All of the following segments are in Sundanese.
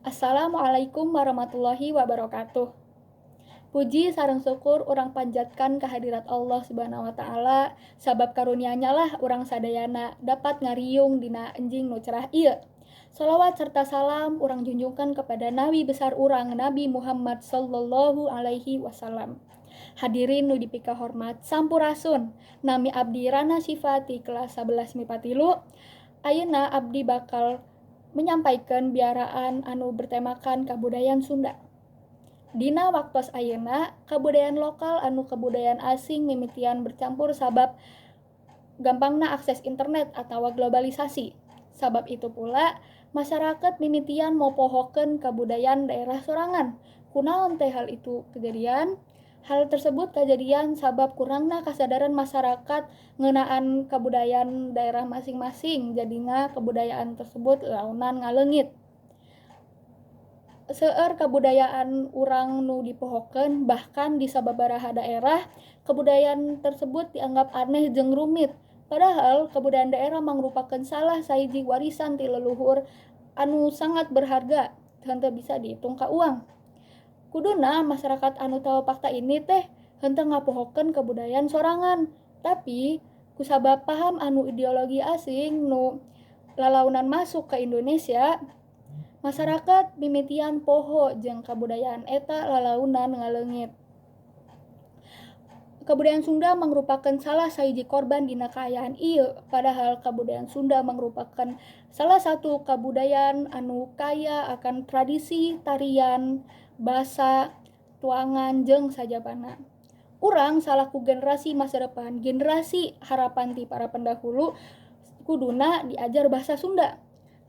Assalamualaikum warahmatullahi wabarakatuh. Puji sareng syukur urang panjatkan kehadirat Allah Subhanahu wa taala, sabab karunianya lah urang sadayana dapat ngariung dina enjing nu cerah ieu. Salawat serta salam urang junjungkan kepada nabi besar urang, Nabi Muhammad sallallahu alaihi wasallam. Hadirin nu dipika hormat, sampurasun. Nami abdi Rana Sifati, kelas 11 MIPA 3. Ayeuna abdi bakal menyampaikan biaraan anu bertemakan kabudayaan Sunda. Dina waktos ayeuna, kabudayaan lokal anu kebudayaan asing mimitian bercampur sabab gampangna akses internet atau globalisasi. Sabab itu pula masyarakat mimitian mopohokeun kabudayaan daerah sorangan. Kunaon teh hal itu kejadian? Hal tersebut kejadian sabab kurangna kasadaran masyarakat ngeunaan kabudayaan daerah masing-masing, jadinya kebudayaan tersebut launan ngaleungit. Seueur kabudayaan urang nu dipohokeun, bahkan di sababaraha daerah kebudayaan tersebut dianggap aneh jeung rumit. Padahal kebudayaan daerah mangrupakeun salah sahiji warisan ti leluhur anu sangat berharga, henteu bisa dihitung ka uang. Kuduna masyarakat anu tahu fakta ini teh henteu ngapohokeun kebudayaan sorangan, tapi kusabab paham anu ideologi asing nu lalaunan masuk ke Indonesia, masyarakat mimitian poho jeung kabudayaan eta lalaunan ngaleungit. Kabudayaan Sunda mangrupakeun salah sahiji korban dina kaayaan ieu, padahal kabudayaan Sunda mangrupakeun salah satu kabudayaan anu kaya akan tradisi, tarian, basa, tuangan jeung sajabana. Urang salaku generasi masa depan, generasi harapan ti para pendahulu, kuduna diajar bahasa Sunda.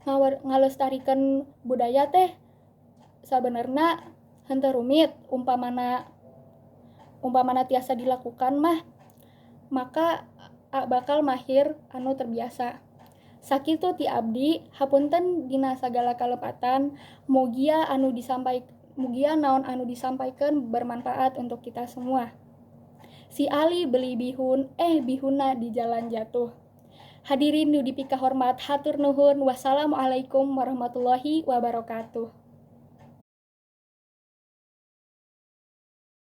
Ngalestarikeun budaya teh sabenerna henteu rumit, umpamana umpamana tiasa dilakukan mah, maka bakal mahir anu terbiasa. Sakitu ti abdi, hapunten dina sagala kalepatan. Mugia naon anu disampaikan bermanfaat untuk kita semua. Si Ali beli bihun, eh bihunna di jalan jatuh. Hadirin nu dipika hormat, hatur nuhun. Wassalamualaikum warahmatullahi wabarakatuh.